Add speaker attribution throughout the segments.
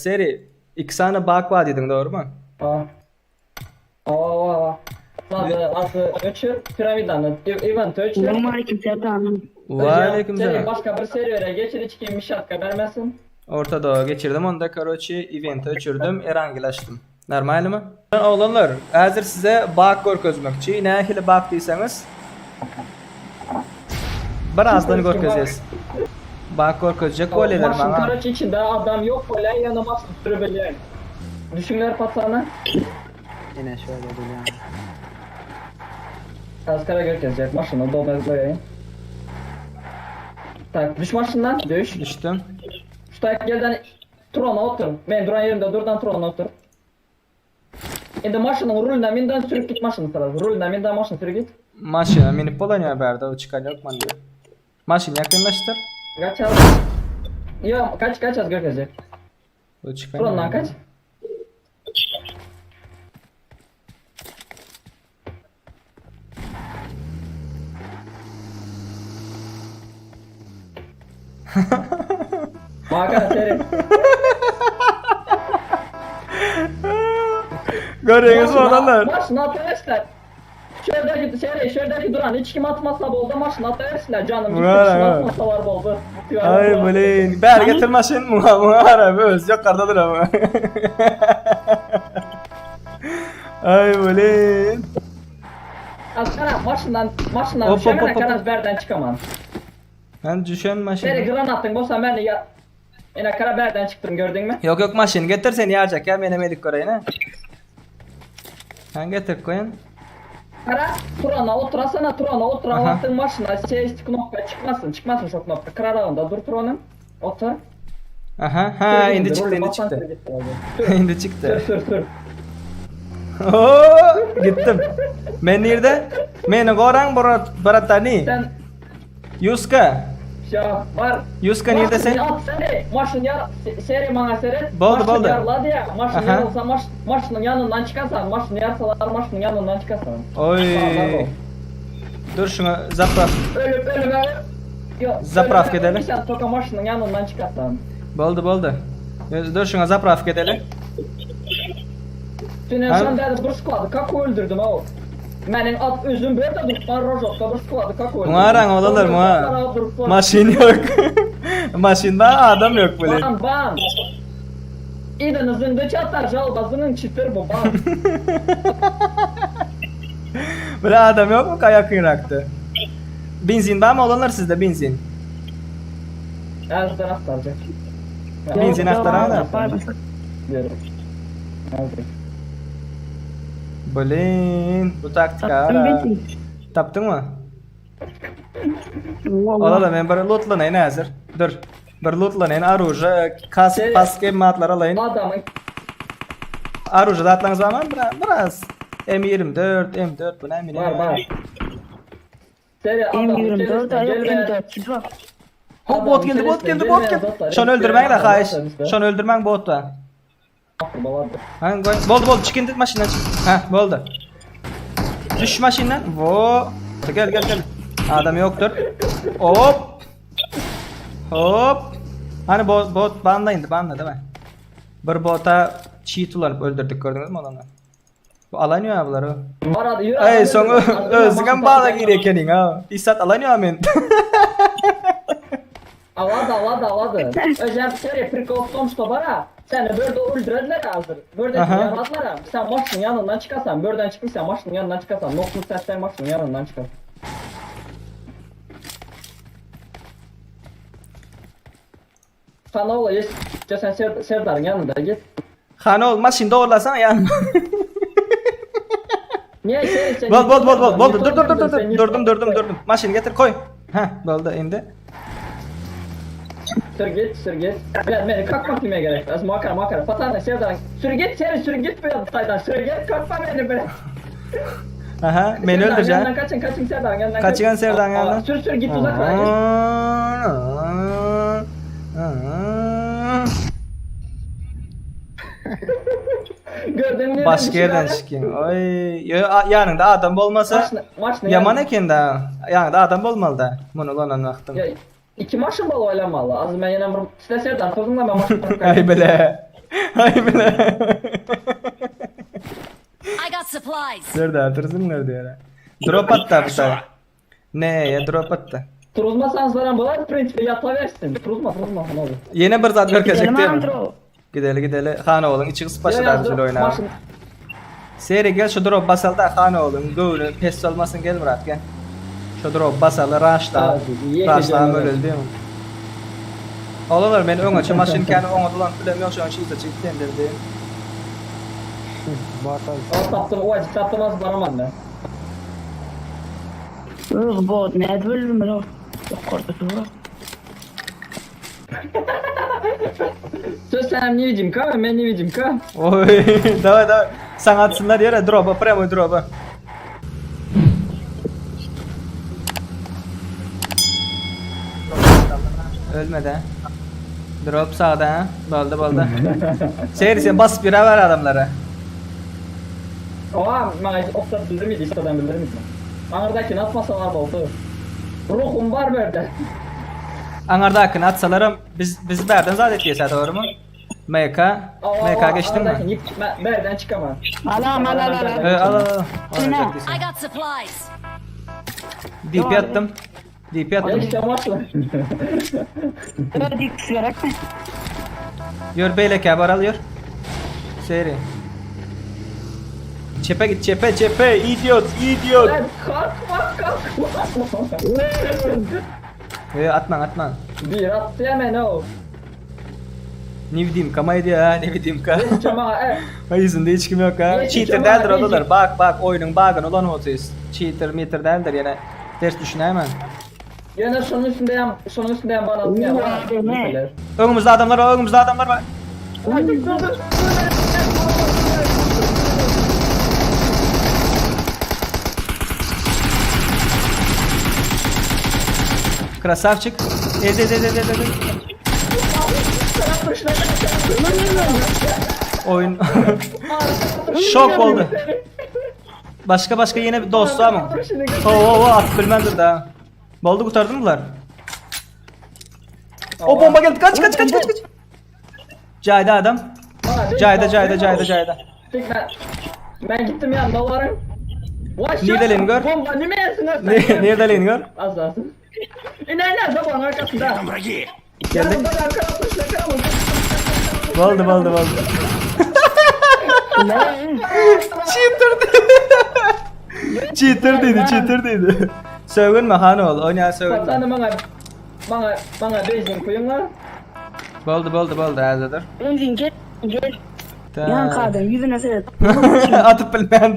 Speaker 1: Seri, iki sany bug bar diýdiň, dogrumy?
Speaker 2: Ha. Awa. Hadi, hadi öçür piramidany, event öçür.
Speaker 3: Salam aleyküm Serdar'ım.
Speaker 1: Waleýkim
Speaker 2: Seri
Speaker 1: selam.
Speaker 2: başga bir serwere geçir hiç kim mişatka bermesin.
Speaker 1: Orta Doğu geçirdim onda karoçi eventi öçürdim, Erangel açtym. Normalmy? Oglanlar, häzir size bug görkezmekçi. Nähili bug diýseňiz, birazdan görkezýäs. Bug görkezjek bolýarlar
Speaker 2: Maşyn
Speaker 1: maňa.
Speaker 2: karoçi içinde adam yok bolýar ýöne maşyn sürübilýär. Düşünler patsana.
Speaker 4: Ine şöyle bilýän.
Speaker 2: Askara görkezjek maşyny dolmaz goýaýyn. Tak, düş maşyndan, düş.
Speaker 1: Düşdüm.
Speaker 2: Şu tak gelden trona otur. Men duran yerimde durdan trona otur. Indi maşynyň ruluna minden sürüp git maşyny sraz. Ruluna minden maşyny sürüp git.
Speaker 1: Maşyna minip bolanyar bärde o çykan ýok mende. Maşyny ýakynlaşdyr.
Speaker 2: Kaç az. Yo, kaç kaç az görkezjek.
Speaker 1: O çykan
Speaker 2: Trondan
Speaker 1: ýok.
Speaker 2: kaç. Baka seri.
Speaker 1: Görýäňiz oglanlar.
Speaker 2: Maşyn ataversinler. Şuradaki seri, şuradaki duran hiç kim atmasa boldu maşyn ataversinler canım. Hiç
Speaker 1: Var,
Speaker 2: kim
Speaker 1: var.
Speaker 2: atmasa var boldu.
Speaker 1: Ay blin. Bäri getir maşyn muňa muňa gara öz ýokarda dur ama. Ay blin.
Speaker 2: Askara maşyndan maşyndan
Speaker 1: Hop, hop,
Speaker 2: düşemene
Speaker 1: hop, hop.
Speaker 2: kadar berden çıkamam.
Speaker 1: Ben düşen maşyn.
Speaker 2: Seri granatın bolsa ben ya Ene kara berden çıktım gördün mü?
Speaker 1: Yok yok maşyn getir seni yarjak ya menem edip göreýin ha. Sen getir koyun.
Speaker 2: Kara Turan'a oturasana Turan'a otur
Speaker 1: Aha.
Speaker 2: attığın maşına ses knopka çıkmasın çıkmasın şu knopka kırarağında dur Turan'ın otur.
Speaker 1: Aha ha
Speaker 2: Sür
Speaker 1: indi
Speaker 2: git,
Speaker 1: çykdy
Speaker 2: rolü
Speaker 1: indi
Speaker 2: bassan
Speaker 1: çykdy.
Speaker 2: sür git abi. Sür
Speaker 1: Indi
Speaker 2: sür
Speaker 1: çykdy.
Speaker 2: sür sür.
Speaker 1: Oo, gittim. Men nirde? Meni goraň brat bratani.
Speaker 2: Sen
Speaker 1: Yuska.
Speaker 2: ya var.
Speaker 1: Yuska nirde sen?
Speaker 2: At seni maşın yar se- seri bana seret.
Speaker 1: Boldy,
Speaker 2: Maşın
Speaker 1: boldy.
Speaker 2: yarladı ya maşın
Speaker 1: Aha.
Speaker 2: yarılsa maş, maşının yanından çıkarsan maşın yarsalar maşının yanından çıkarsan.
Speaker 1: Oy.
Speaker 2: Sağlar ol.
Speaker 1: Dur şuna zaprav.
Speaker 2: Ölüp ölüme Yok.
Speaker 1: Zapravka
Speaker 2: ölüme
Speaker 1: edelim.
Speaker 2: Sen toka maşının yanından çıkarsan.
Speaker 1: Boldy boldy. Dur şuna zapravka edeli.
Speaker 2: Dün
Speaker 1: Ha?
Speaker 2: sen dedi bir squad'ı kak öldürdüm o. Benim at özüm böyle de ben Rojov'da bir squad'ı kak öldürdüm.
Speaker 1: Muňa araň olanlar muňa. Maşyn yok. Maşynda adam yok bile.
Speaker 2: Ban ban. İdin zındı çatar jalbazının çıtır bu ban.
Speaker 1: Bile adam yok mu kayak Irak'ta? Benzin var mı olanlar sizde benzin?
Speaker 2: Her taraf saracak.
Speaker 1: Benzin aktaran da.
Speaker 2: Diyorum. Hazır.
Speaker 1: Blin bu taktika
Speaker 3: Taptım
Speaker 1: ara.
Speaker 3: benzin.
Speaker 1: Tapdın mı?
Speaker 3: Vallahi.
Speaker 1: Ola da men bir lootlanayyn häzir. Dur. Bir lootlanayyn aruja, kask,
Speaker 2: Seri-
Speaker 1: pask matlar alayyn.
Speaker 2: Adamın
Speaker 1: Aruja zatlaryňyz barmy? Biraz, biraz. M24, M4 bu näme?
Speaker 2: var var. Seri adamın
Speaker 3: M24
Speaker 2: içerisine
Speaker 3: yok
Speaker 2: gelmeyen-
Speaker 3: M4 kit var.
Speaker 1: Ho bot geldi, bot geldi, bot geldi. Şonu öldürmäň de haýyş. Şonu öldürmäň bot da.
Speaker 2: Balardır.
Speaker 1: Ha, goý. Boldy, boldy. Çyk indi maşyndan çyk. Ha, boldy. Düş maşyndan. Wo. Gel, gel, gel. Adam ýokdur. Hop. Hop. Hani bot, bot banla indi, banla değil mi? Bir bota cheat ulanyp öldürdük gördüňiz mi olanı? Bu alan ýa bular o.
Speaker 2: Var hadi yürü.
Speaker 1: Ey
Speaker 2: hadi,
Speaker 1: soň
Speaker 2: yürü. Hadi,
Speaker 1: özüňem
Speaker 2: maşyn
Speaker 1: bala
Speaker 2: tapyp-
Speaker 1: girek ekeniň ha. Isat alan ýa men.
Speaker 2: Aladı aladı aladı. Özel seri prikol в том, что bara seni böyle öldürdüler hazır. Böyle
Speaker 1: Aha.
Speaker 2: yaradılar ha. Sen maşının yanından çıkarsan, buradan çıkmışsan maşının yanından çıkarsan, noklu sen sen maşının yanından çıkarsın. Sen oğla yes, sen Ser Serdar'ın yanında git.
Speaker 1: Han ol maşyn dogurlasana ýa.
Speaker 2: Niye şey sen
Speaker 1: Bol bol bol bol bol dur dur dur dur
Speaker 2: Sen
Speaker 1: dur durdum durdum durdum. Maşyn getir koy. Ha boldy indi.
Speaker 2: Sür git, sür git. Biraz beni kalkmak kime gerek? Az makara makara. Patana Serdar'ın. Sür git, seri sür git bu saydan. Sür git, kalkma beni be.
Speaker 1: Aha meni
Speaker 2: Serdar'ın
Speaker 1: öldüreceksin.
Speaker 2: yanından kaçın, kaçın Serdar'ın yanından.
Speaker 1: Kaçın Serdar'ın
Speaker 2: Aa,
Speaker 1: yanından.
Speaker 2: Sür sür git uzaklara git. Gördün mü?
Speaker 1: Başka yerden çıkayım. Oy, ýanyňda adam bolmasa
Speaker 2: Maşını, maşını
Speaker 1: ýaman eken da. Ýanyňda adam bolmaly da. Muny ulanan wagtyň.
Speaker 2: Ya, iki maşın bol oynamalı. Az ben yine bir... Sile Serdar sözünle ben maşın
Speaker 1: Ay bile. Ay bile.
Speaker 3: I got supplies.
Speaker 1: Serdar tırsınlar diýär. Drop atdy bu taý. Ne ya drop atdy.
Speaker 2: Turuzmasan zaran bolar, prinsipi yata versin. Turuzma, turuzma ne olur.
Speaker 1: Ýene bir zat görkezjek
Speaker 5: Gidelim
Speaker 1: diýme.
Speaker 5: Andro.
Speaker 1: Gideli gideli Hanoğluň içi gysyp başlady
Speaker 2: Ya,
Speaker 1: abi şöyle
Speaker 2: dur,
Speaker 1: oýnap.
Speaker 2: maşyn-
Speaker 1: Seri gel şu drop basalda Hanoğluň göwni pes olmasyn gel Murat gel. Şu drop basaly raşla.
Speaker 2: Abi, ýeke
Speaker 1: Raşla
Speaker 2: jemle.
Speaker 1: öleli diýme. Olalar men öňe maşyn käni oňa dolan bilem ýok şoň şiýse çykyp sendirdi.
Speaker 4: Batal.
Speaker 2: O taptım, o acı taptım az baramam ben.
Speaker 5: Öz bot ne bölümü o. Yukarıda dur.
Speaker 2: Söz sen ne diyeceğim ka? Ben ne diyeceğim ka?
Speaker 1: Oy daway daway. Saňa atsynlar ýere dropa prямой dropa. Ölmedi. Drop sağda ha. Boldy boldy. Seyir sen basyp ýüre ber adamlara.
Speaker 2: Oha, bana oktat bildirmeydi, istadan bildirmeydi. Anırdaki atmasalar oldu. Ruhum var bende.
Speaker 1: Aňardakyny atsalaram biz biz bärden zat etýäs dogrymy? MK MK geçdiňmi?
Speaker 2: Anırdaki ben berden çıkamam.
Speaker 5: Alam al al al.
Speaker 1: Ee, al al al.
Speaker 5: Ne?
Speaker 3: I got supplies.
Speaker 1: DP attım. DP
Speaker 2: Ya
Speaker 1: attım.
Speaker 2: işte maçla.
Speaker 5: Dört x gerek mi?
Speaker 1: Ýör beýleke bar al ýör. Seri. Çepe git çepe çepe idiot idiot.
Speaker 2: Lan kalkma kalkma.
Speaker 1: Ee, atman atman.
Speaker 2: Bir attı hemen o.
Speaker 1: Ne bileyim kama ediyor ha ne bileyim ka.
Speaker 2: Cama e.
Speaker 1: Ay yüzünde hiç kim yok ha.
Speaker 2: Hiç
Speaker 1: Cheater
Speaker 2: kim
Speaker 1: değildir
Speaker 2: yok,
Speaker 1: odalar. Bak bak oyunun bug'ını olan otuyuz. Cheater meter değildir yine. Ters düşüne hemen.
Speaker 2: Yine şunun üstündeyim, şunun üstündeyim bana atmaya.
Speaker 5: Oo, ne?
Speaker 1: Önümüzde adamlar var önümüzde adamlar var.
Speaker 2: Dur dur dur.
Speaker 1: Krasavçık. Ez ez ez ez ez. ez. Oyun şok oldu. Başka başka yine bir dostu ama. Oo oo oo at bilmezdir daha. Boldu kurtardı mı bunlar? O bomba geldi. Kaç kaç kaç kaç kaç. Cayda adam. Cayda cayda cayda cayda.
Speaker 2: Ben, ben gittim ya dolarım.
Speaker 1: Nerede gör?
Speaker 2: Bomba ne meğersin lan
Speaker 1: Ne,
Speaker 2: sen?
Speaker 1: nerede lan gör?
Speaker 2: Az lazım. İne ine zamanın arkasında.
Speaker 1: Geldik.
Speaker 2: Yanımda da arkasında şaka mı?
Speaker 1: Boldu boldu boldu. Cheater Cheater dedi, cheater dedi. Sögünme Hanol, oyna sögünme.
Speaker 2: Vatanı bana bana bana benzin koyun lan.
Speaker 1: Boldu boldu boldu hazırdır.
Speaker 5: Benzin gel gel. Yan kadın yüzüne seyret.
Speaker 1: Atıp bilmem.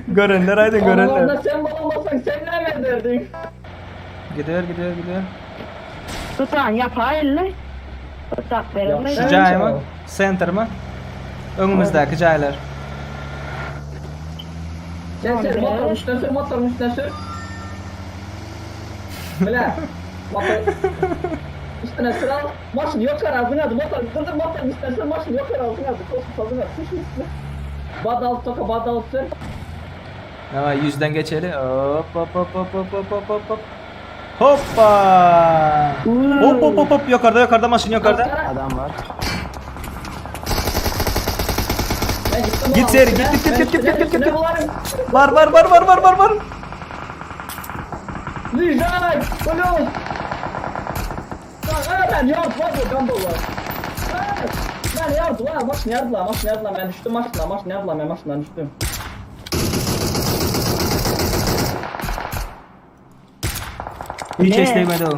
Speaker 1: görenler haydi görenler.
Speaker 2: Onlarda sen bana sen ne derdin?
Speaker 1: Gidiyor gidiyor gidiyor.
Speaker 5: Tutan yapar elle. Tutak verilmez.
Speaker 1: Şu cay mı? Center mı? Önümüzdeki caylar.
Speaker 2: Sen sür motorun üstüne sür motorun üstüne sür. Bile. Motor üstüne sür al. Maşın yok ağzına adı. Motor dur dur motorun üstüne sür. Maşın yok ağzına adı. Koş ağzına adı. Sür üstüne. Badal toka badal sür.
Speaker 1: Ama yüzden geçeli. Hop hop hop hop hop hop hop hop hop. Hoppa. Hop hop hop hop yukarıda yukarıda maşın yukarıda.
Speaker 4: Adam var.
Speaker 2: Ben gittim
Speaker 1: Git
Speaker 2: ulan
Speaker 1: seri,
Speaker 2: üstüne.
Speaker 1: git, git, git,
Speaker 2: Ben
Speaker 1: git, git,
Speaker 2: üstüne,
Speaker 1: git, git,
Speaker 2: üstüne
Speaker 1: git.
Speaker 2: bularım.
Speaker 1: Var var var var var var var.
Speaker 2: Lijay! Alo! Lan ben yardım var bu gambolar. Ben yardım var, maşın yardılar, maşın yardılar, ben düştüm maşına, maşın yardılar, ben maşından düştüm.
Speaker 1: Hiç
Speaker 5: Ne?
Speaker 1: esnemedi o.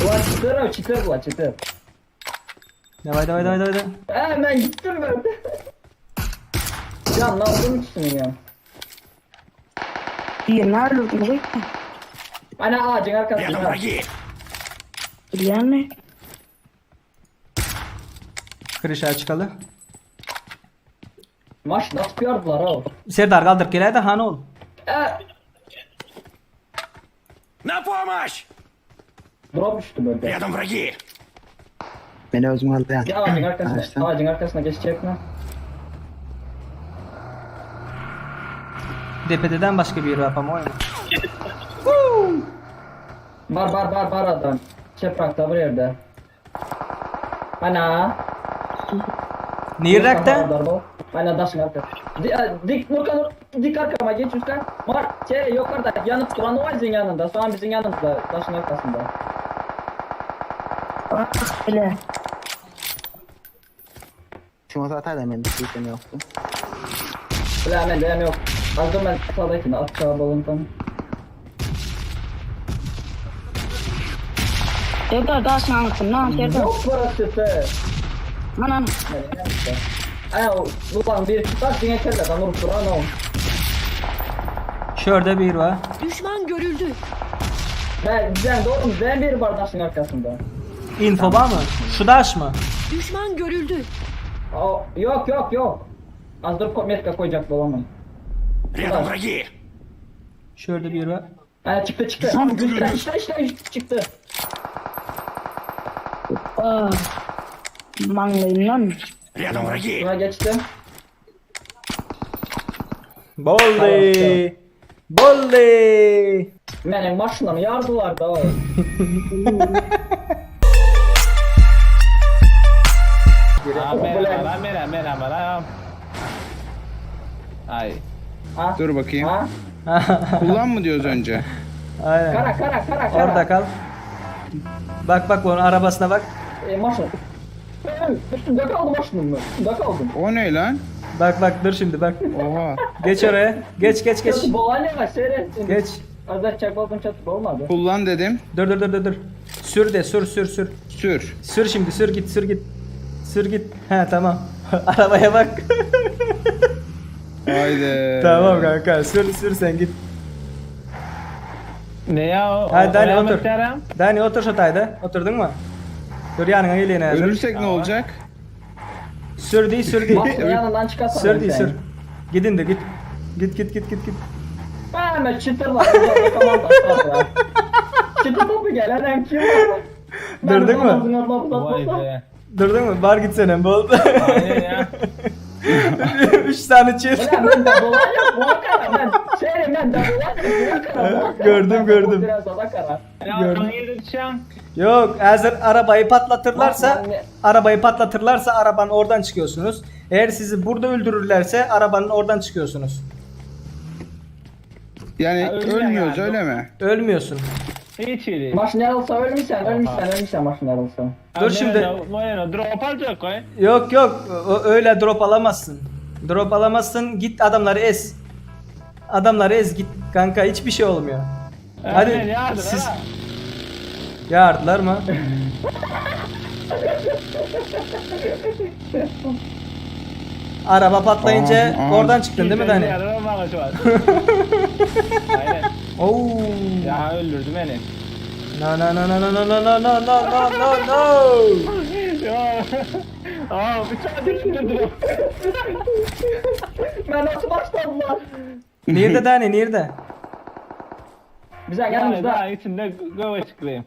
Speaker 2: Ulan çıtır o, çıtır ulan çıtır.
Speaker 1: Davay davay davay davay.
Speaker 2: Ee ben gittim ben. Ya ne yaptım ikisini ya?
Speaker 5: Bir nerede öldürdün?
Speaker 2: Ana ağacın arkasında.
Speaker 5: Bilen mi?
Speaker 1: Kırışa çıkalı.
Speaker 2: Maş nasıl yardılar o?
Speaker 1: Serdar kaldır geleydi han ol.
Speaker 2: Ee,
Speaker 6: На помощь!
Speaker 2: drop düştü böyle.
Speaker 6: Рядом враги!
Speaker 4: Beni özüm aldı yani.
Speaker 2: Ya ağacın arkasına,
Speaker 4: Ağaçtan.
Speaker 2: ağacın arkasına geçecek mi?
Speaker 1: DPD'den başka bir yer var ama oyun.
Speaker 2: Var var var var adam. Çeprakda bir ýerde. Ana.
Speaker 1: Nirrekde?
Speaker 2: Ana daşyň arkasy. Dik Nurkan dik arkama geç üstten. Mar, şey yukarıda yanıp duran o ağacın yanında. Soğan bizim yanımızda daşın arkasında.
Speaker 5: Ah bile.
Speaker 4: Şuna zaten men hiç yoktu.
Speaker 2: Ulan ben de yok. Az ben sağdakini aşağı balondan.
Speaker 5: Serdar daşyň aňyrsynda Serdar.
Speaker 2: Yok parası.
Speaker 5: Anan.
Speaker 2: Ay ulan bir taş diňe kelleden urup duran o.
Speaker 1: Şurada bir var.
Speaker 3: Düşman görüldü.
Speaker 2: Ben ben doğru ben bir var daşın arkasında.
Speaker 1: Info var mı? Şu daş mı?
Speaker 3: Düşman görüldü.
Speaker 2: O, yok yok yok. Az dur metka koyacak dolamam.
Speaker 6: Рядом враги!
Speaker 1: Şurada bir var.
Speaker 2: Ha çıktı çıktı. İşte işte işte işte çıktı.
Speaker 5: Ah. Maňlaýyndan.
Speaker 6: Рядом враги!
Speaker 2: Buna geçti.
Speaker 1: Bolli. Bolli.
Speaker 2: Benim maşınamı yardılar da.
Speaker 7: Merhaba, merhaba, merhaba. Ay.
Speaker 2: Ha?
Speaker 8: Dur bakayım.
Speaker 2: Ha?
Speaker 8: Kullan mı diyoruz önce?
Speaker 1: Aynen.
Speaker 2: Kara kara kara kara.
Speaker 1: Orada kal. Bak bak onun arabasına bak.
Speaker 2: E, maşın. Üstünde kaldı maşınım mı? Üstünde kaldım.
Speaker 8: O ne lan?
Speaker 1: Bak bak dur şimdi bak.
Speaker 8: Oha.
Speaker 1: Geç oraya. Geç geç geç.
Speaker 2: Çatı boğan ne var seyretsin.
Speaker 1: Geç.
Speaker 2: Az çak balkon çatı olmadı.
Speaker 8: Kullan dedim.
Speaker 1: Dur dur dur dur dur. Sür de sür sür sür.
Speaker 8: Sür.
Speaker 1: Sür şimdi sür git sür git. Sür git. He tamam. Arabaya bak.
Speaker 8: Haydi.
Speaker 1: tamam kanka sür sür sen git.
Speaker 7: Ne ya o?
Speaker 1: Hadi Dani
Speaker 7: Oraya
Speaker 1: otur.
Speaker 7: mı
Speaker 1: Dani otur şu tayda. Oturdun mu? Dur yanına geleyim hazır.
Speaker 8: Ölürsek ne olacak?
Speaker 1: Sür değil sür değil.
Speaker 2: Maşının yanından çıkarsan.
Speaker 1: sür değil sür. Gidin de git. Git git git git git.
Speaker 2: Hemen çıtır var. Çıtır topu gelen hem kim var?
Speaker 1: Durdun mu?
Speaker 7: Vay be.
Speaker 1: Durdun mu? Bar gitsene bol.
Speaker 7: Aynen ya.
Speaker 1: Üç tane çift.
Speaker 2: Ulan ben de dolayım bu kadar ben şey ben de dolayım bu kadar bu kadar.
Speaker 1: Gördüm, gördüm.
Speaker 2: Biraz da kadar.
Speaker 7: Ya
Speaker 1: Gördüm.
Speaker 7: hangi düşen?
Speaker 1: Yok eğer arabayı patlatırlarsa
Speaker 2: Bak, ben-
Speaker 1: arabayı patlatırlarsa arabanın oradan çıkıyorsunuz. Eğer sizi burada öldürürlerse arabanın oradan çıkıyorsunuz.
Speaker 8: Yani
Speaker 7: Ha, öyle
Speaker 8: ölmüyoruz
Speaker 7: yani.
Speaker 8: öyle mi?
Speaker 1: Ölmüyorsun.
Speaker 7: Hiç iyi değil.
Speaker 2: Maşın yarılsa ölmüşsen ölmüşsen ölmüşsen maşın yarılsa.
Speaker 1: Dur şimdi.
Speaker 7: Bueno, drop alacak koy.
Speaker 1: Yok yok öyle drop alamazsın. Drop alamazsın git adamları ez. Adamları ez git kanka hiçbir şey olmuyor. Hadi
Speaker 7: Aynen, yardır,
Speaker 1: siz
Speaker 7: ha.
Speaker 1: yardılar mı? Araba patlayınca
Speaker 8: Aha, aha.
Speaker 1: oradan çıktın değil mi Dani?
Speaker 7: Yardır bana şu an. Aynen.
Speaker 1: Oo.
Speaker 7: Ya öldürdü beni.
Speaker 1: No no no no no no no no no no no no.
Speaker 7: Ya. Aa bıçağı düşürdü.
Speaker 2: Ben nasıl başladılar?
Speaker 1: Nerede Dani nerede?
Speaker 2: Bize
Speaker 7: Yani
Speaker 2: yanımızda
Speaker 7: daha içinde göve çıklayayım.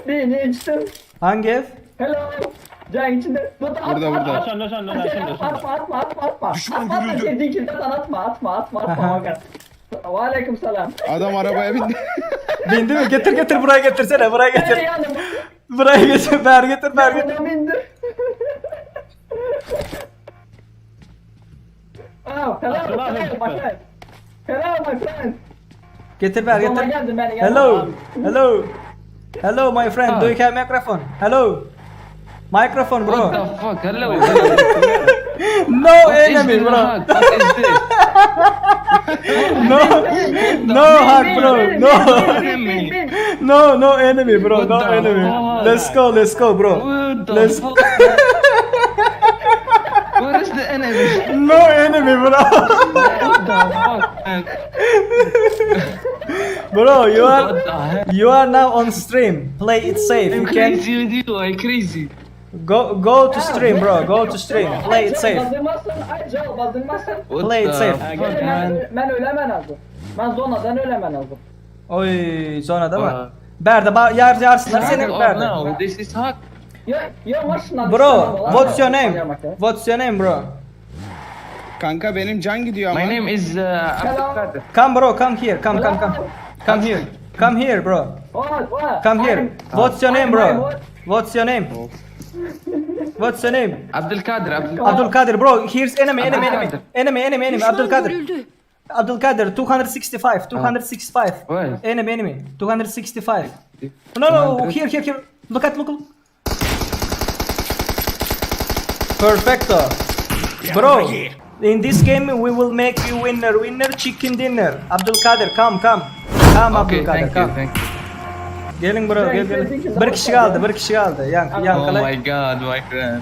Speaker 2: birini içtim.
Speaker 1: Hangi ev?
Speaker 2: Hello. Can içinde. Burada
Speaker 8: Burada, burada.
Speaker 7: Şunda şunda şunda şunda.
Speaker 2: Atma atma atma atma.
Speaker 6: Düşman
Speaker 2: Atma, atma,
Speaker 6: görüldü.
Speaker 2: Şey, dikilden atma atma atma atma. Ve aleyküm selam.
Speaker 8: Adam arabaya bindi.
Speaker 1: Bindi mi? Getir getir buraya getirsene buraya getir.
Speaker 2: Yanım.
Speaker 1: Buraya getir ver getir ver getir.
Speaker 2: Yanım indi. Oh, hello, hello, my friend. Hello, my friend.
Speaker 1: Getir ver
Speaker 2: Zona
Speaker 1: getir.
Speaker 2: geldim ben. yanıma.
Speaker 1: Hello. Hello. Hello my friend. Do you have microphone? Hello. Microphone bro.
Speaker 9: What the fuck? Hello.
Speaker 1: No
Speaker 9: What is
Speaker 1: enemy
Speaker 9: the
Speaker 1: bro.
Speaker 9: hug? What is this?
Speaker 1: No. No hug bro. No.
Speaker 2: Bin, bin, bin.
Speaker 1: No no enemy bro.
Speaker 9: What
Speaker 1: No
Speaker 9: the
Speaker 1: enemy.
Speaker 9: fuck?
Speaker 1: Let's go let's go bro.
Speaker 9: What the
Speaker 1: Let's
Speaker 9: fuck? Where is the enemy?
Speaker 1: No enemy bro.
Speaker 9: What the fuck, man?
Speaker 1: Bro you are
Speaker 9: What the hell?
Speaker 1: you are now on stream. Play it safe.
Speaker 9: I'm
Speaker 1: You can
Speaker 9: crazy with you. I'm crazy.
Speaker 1: go go to stream bro. Go to stream. Play it safe.
Speaker 2: Basılmazsın, ay cal basılmazsın.
Speaker 9: What
Speaker 1: Play it
Speaker 9: the
Speaker 1: safe.
Speaker 9: fuck, man?
Speaker 2: Ben, ben ölemen lazım. Ben zonadan ölemen lazım.
Speaker 1: Oy zona değil mi?
Speaker 9: Aa.
Speaker 1: Berde ba- yar yarsınlar seni
Speaker 9: Hug or
Speaker 1: berde.
Speaker 9: no? This is hug.
Speaker 2: Ya, ya maşından
Speaker 1: Bro, what's your name? What's your name bro?
Speaker 8: Kanka benim can gidiyor ama.
Speaker 9: My name is uh, Abdulkadir.
Speaker 1: Come bro, come here. Come come come. Come here. Come here bro.
Speaker 2: What? What?
Speaker 1: Come here.
Speaker 2: I'm-
Speaker 1: What's your name
Speaker 2: I'm-
Speaker 1: bro?
Speaker 2: I'm what?
Speaker 1: What's your name? What's your name?
Speaker 9: Abdülkadir, Abdülkadir.
Speaker 1: Abdülkadir bro, here's enemy enemy enemy.
Speaker 9: Abdülkadir.
Speaker 1: Enemy enemy enemy
Speaker 3: Düşman
Speaker 1: Abdülkadir.
Speaker 3: görüldü.
Speaker 1: Abdülkadir 265 265.
Speaker 9: Where?
Speaker 1: Enemy enemy 265. No no here here here. Look at look look. Perfecto.
Speaker 6: Рядом
Speaker 1: Bro,
Speaker 6: враги!
Speaker 1: in this game we will make you winner, winner chicken dinner. Abdülkadir come come. Come
Speaker 9: Okay,
Speaker 1: Abdülkadir
Speaker 9: thank you,
Speaker 1: come.
Speaker 9: thank you.
Speaker 1: Gelin bro gel gel. Bir kişi kaldı, bir kişi kaldı. Yan yan
Speaker 9: Oh my god, my friend.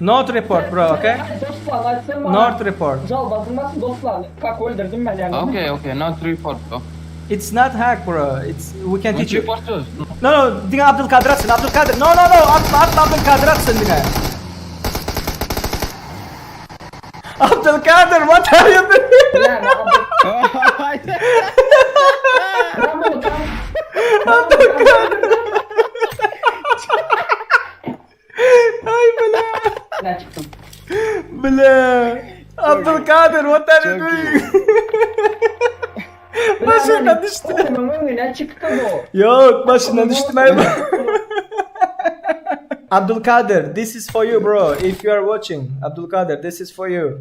Speaker 1: Not report bro, okay?
Speaker 2: Dostlar açsın bana.
Speaker 1: Not report.
Speaker 2: Cal basılmasın dostlar. Kalk öldürdüm ben yani.
Speaker 9: Okay, okay, not report bro.
Speaker 1: It's not hack bro. It's we can
Speaker 9: Not
Speaker 1: teach you.
Speaker 9: report us.
Speaker 1: No no, diňe Abdülkadir atsın. Abdülkadir. No no no, atma atma Abdülkadir atsın diňe. Abdülkadir, what are you doing?
Speaker 2: Yani abi. Ben bunu tam
Speaker 1: Ay bile.
Speaker 2: Ne çıktım.
Speaker 1: Bile. Abdülkadir, what are you
Speaker 8: Çok
Speaker 1: doing? Başından düştü.
Speaker 2: Oğlum önüne çıktı bu.
Speaker 1: Yok başından düştüm abi. Abdülkadir, this is for you bro. If you are watching, Abdülkadir, this is for you.